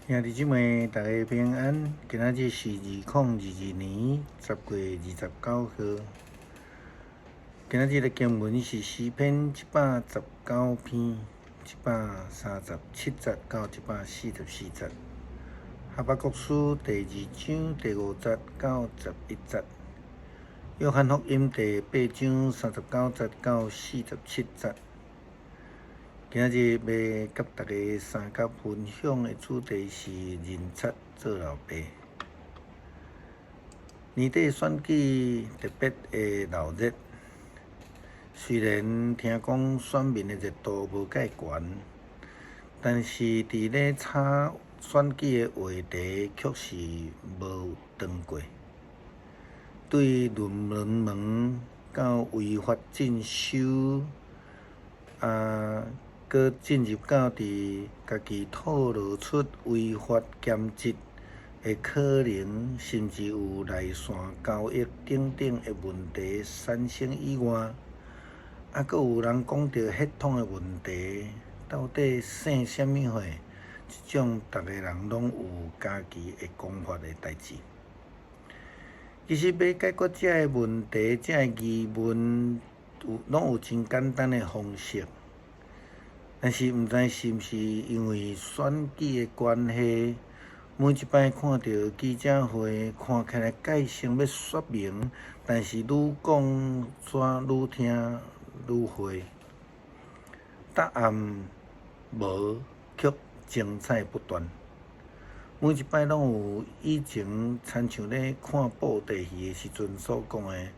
兄弟姊妹，大家平安。今仔日是2022年10月29號。今仔日的經文是詩篇119篇137節到144節，哈巴谷書第二章第五節到11節，約翰福音第八章39節到47節。今仔日欲佮大家相佮分享的主題是認賊做老爸。年底選舉特別的鬧熱，雖然聽講選民的熱度無蓋懸，但是佇咧炒選舉的話題卻是無斷過。對論文門到違法進修，啊，閣進入到佇家己透露出違法兼職的可能，甚至有內線交易等等的問題產生以外，啊，閣有人講著血統的問題，到底姓啥物貨？這種逐个人攏有家己的講法的代誌。其實欲解決這个問題，這个疑問有攏有真簡單的方式。但是毋知是毋是因為選舉的關係，每一擺看著記者會，看起來蓋像欲說明，但是愈講煞愈聽愈會，答案無，卻精彩不斷。每一擺攏有以前親像咧看布袋戲的時陣所講的，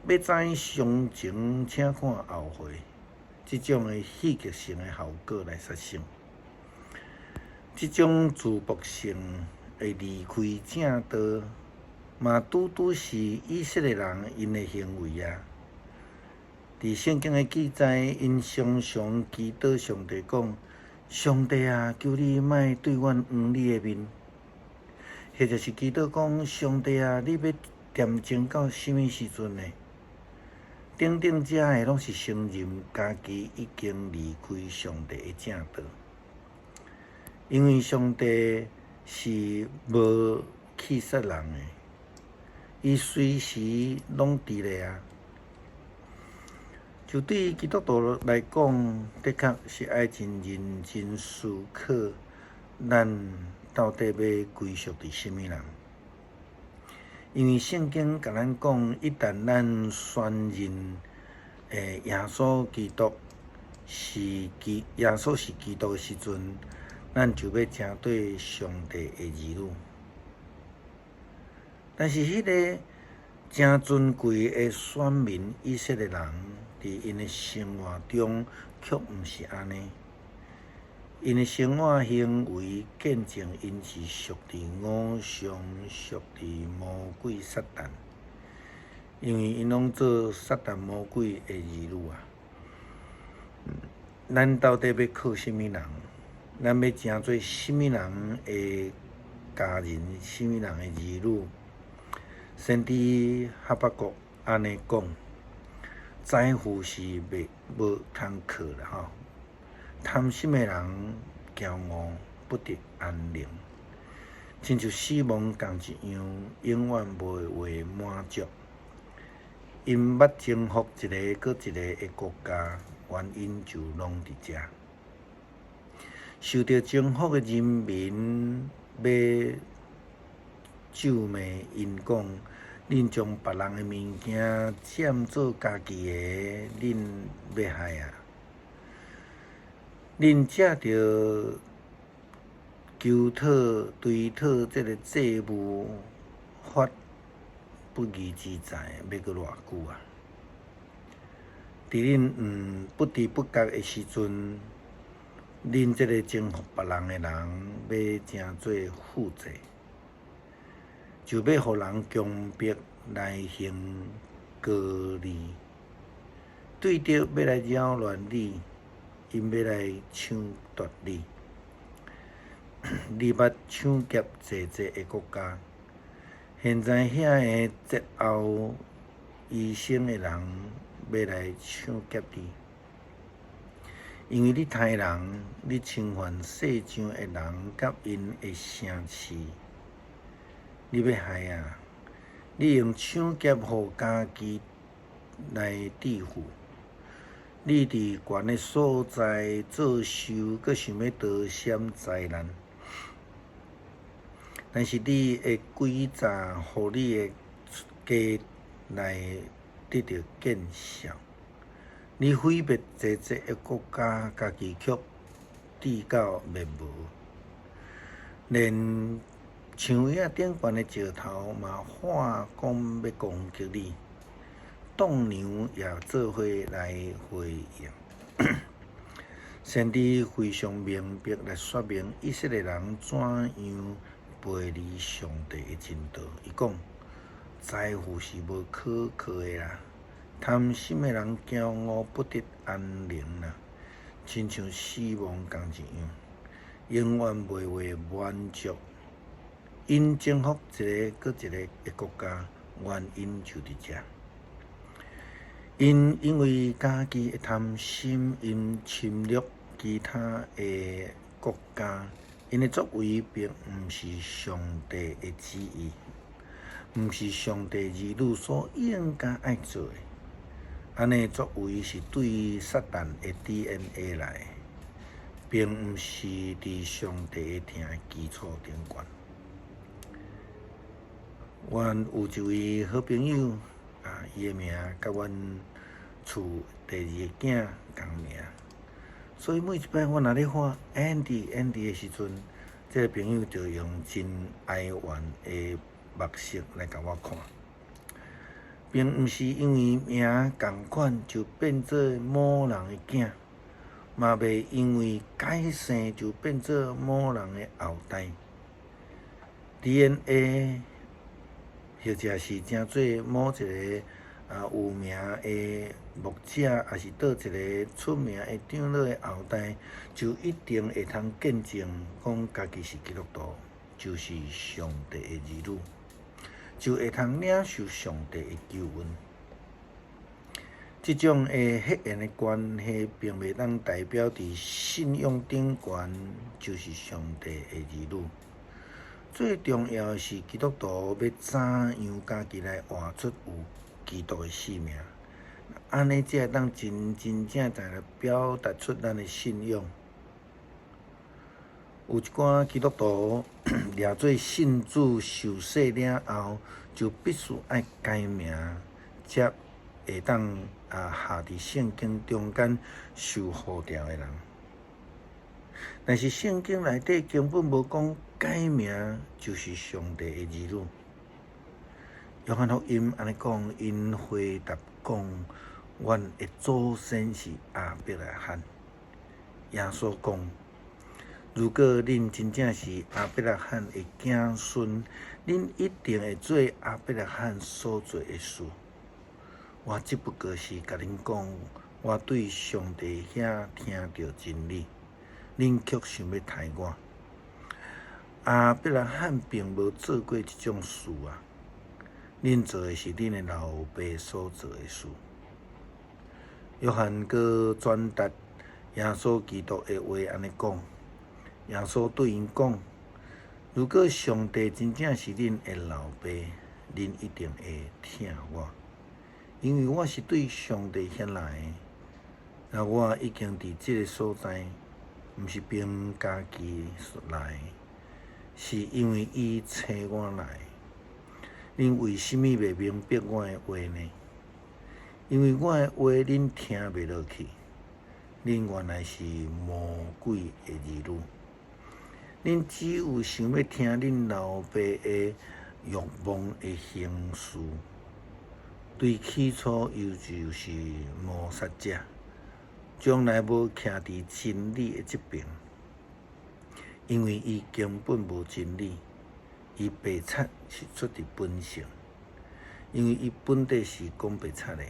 欲知詳情，請看後回。這種的戲劇性的效果來發生，這種自爆性的離開正道，嘛拄拄是以色列人𪜶的行為啊！佇聖經的記載，𪜶常常祈禱上帝講：上帝啊，求你莫對阮黃你的面。或者是祈禱講：上帝啊，你欲恬靜到啥物時陣呢？等等，這个攏是承認家己已經離開上帝的正道，因為上帝是無棄殺人的，伊隨時攏佇咧啊。就對基督徒來講，的確是愛真認真思考，咱到底欲歸屬佇啥物人？因為聖經共咱講，一旦咱宣認耶穌是基督的時陣，咱就欲成做上帝的兒女。但是，彼个誠尊貴的選民以色列人，佇𪜶的生活中卻毋是按呢。𪜶的生活行為見證，𪜶是屬佇偶像、屬佇魔鬼撒旦，因為𪜶攏做撒旦魔鬼的兒女啊。咱到底欲靠啥物人？咱欲成做啥物人的家人？啥物人的兒女？先知哈巴谷按呢講：財富是袂無通靠啦吼。貪心的人驕傲，不得安寧，親像死亡仝一樣，永遠袂會滿足。𪜶捌征服一个閣一个的國家，原因就攏佇遮。受著征服的人民欲咒罵𪜶講：恁將別人的物件佔做家己的，恁欲害啊！恁藉著求討追討這个債務，發不義之財，欲閣偌久啊？佇恁不知不覺的時陣，恁這个征服別人的人，欲成做負債，就欲予人強迫來行高利，對敵欲來擾亂你。𪜶欲來搶奪你，你捌搶劫濟濟的國家，現在遐个節後醫生的人欲來搶劫你，因為你刣人，你侵犯世上的人佮𪜶的城市，你欲害啊！你用搶劫予家己來致富，你佇懸的所在做秀，閣想欲逃閃災難。但是你的詭詐，予你的家來得著見笑。你毀滅濟濟的國家，家己卻至到滅無。連樹葉頂懸的石頭嘛喊講欲攻擊你，棟梁也做伙來回應。先知非常明白來說明以色列人怎樣背離上帝的真道。伊講，財富是無可靠的啦，貪心的人驕傲不得安寧啦，親像死亡仝一樣，永遠袂會滿足。𪜶征服一个閣一个的國家，原因就佇遮。𪜶因為家己的貪心，𪜶侵略其他的國家，𪜶的作為並毋是上帝的旨意，毋是上帝兒女所應該愛做的。按呢作為是對撒旦的 DNA 來的，並毋是佇上帝的疼的基礎頂懸。阮有一位好朋友，啊，伊的名佮阮厝第二个囝仝名，所以每一擺我若咧喊 Andy Andy 的時陣，這个朋友就用真哀怨的目色來共我看，並毋是因為名仝款就變做某人的囝，嘛袂因為改姓就變做某人的後代。DNA 或者是成做某一个有名的牧者，抑是佗一個出名的長老的後代，就一定會通見證講家己是基督徒，就是上帝的兒女，就會通領受上帝的救恩。這種的血緣的關係，並袂當代表佇信仰頂懸就是上帝的兒女。最重要的是，基督徒欲怎樣家己來活出有基督的生命，按呢才會當真真正正來表達出咱的信仰。有一寡基督徒掠做信主受洗了後，就必須愛改名，才會當合佇聖經中間受呼召的人。但是聖經內底根本無講改名就是上帝的兒女。約翰福音按呢講，𪜶回答講：阮的祖先是亞伯拉罕。耶穌講：如果恁真正是亞伯拉罕的子孫，恁一定會做亞伯拉罕所做的事。我只不過是共恁講，我對上帝遐聽著真理，恁卻想欲刣我。亞伯拉罕並無做過這種事啊！恁做的是恁的老爸所做的事。約翰閣轉達耶穌基督的話按呢講，耶穌對𪜶講：如果上帝真正是恁的老爸，恁一定會疼我，因為我是對上帝遐來的。啊，我已經佇這个所在，毋是憑家己來，是因為伊差我來。恁為啥物袂明白我的話呢？因為我的話恁聽袂落去。恁原來是魔鬼的兒女，恁只有想欲聽恁老爸的慾望的行事。對起初伊就是謀殺者，從來無徛佇真理的這爿，因為伊根本無真理。伊白賊是出佇本性，因為伊本底是講白賊的，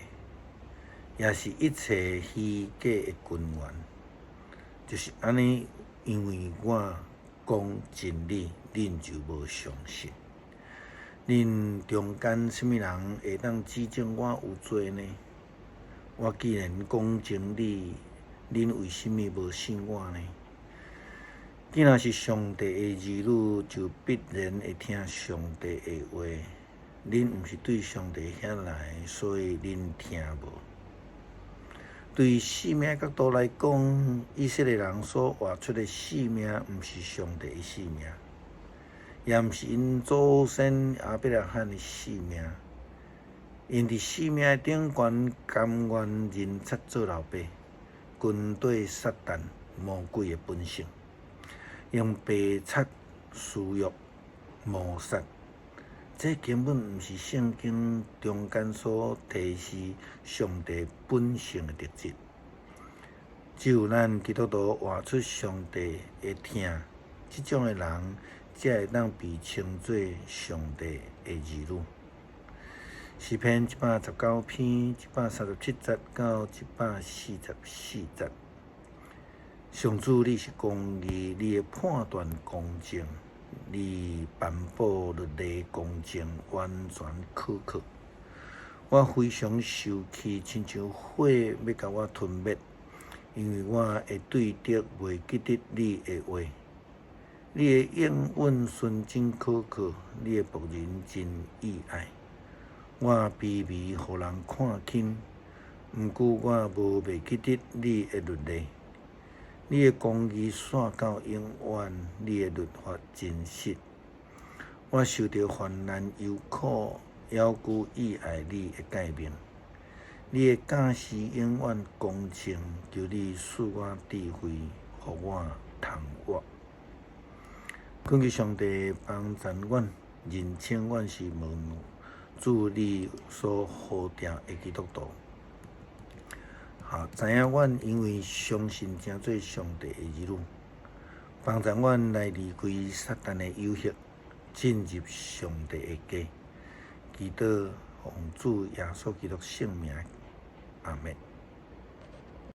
也是一切虛假的根源。就是按呢，因為我講真理，恁就無相信。恁中間啥物人會當指證我有罪呢？我既然講真理，恁為啥物無信我呢？既若是上帝的兒女，就必然會聽上帝的話。恁毋是對上帝遐來，所以恁聽無。對性命角度來講，以色列人所活出的性命，毋是上帝的性命，也毋是𪜶祖先亞伯拉罕的性命。𪜶佇性命的頂懸，甘願認賊做老爸，跟綴撒旦魔鬼的本性，用白賊私欲謀殺。這根本毋是聖經中間所提示上帝本性的特質。只有咱基督徒活出上帝的疼，這種的人才會當被稱做上帝的兒女。詩篇119篇137節到144節。上主，你是公義，你的判斷公正，你頒布律例公正，完全可靠。我非常受氣，親像火欲共我吞滅，因為我的對敵袂記得你的話。你的應允純真可靠，你的僕人真意愛。我卑微，予人看輕，毋過我無袂記得你的律例。你的公義紲到永遠，你的律法真實。我受著患難憂苦，猶閣意愛你的誡命。你的教示永遠公正，求你賜我智慧，予我通活。懇求上帝幫贊阮，認清阮是蒙主你所呼召的基督徒。好，知影阮因為相信成做上帝的兒女，幫助阮來離開撒旦的誘惑，進入上帝的家。祈禱奉主耶穌基督聖名，阿們。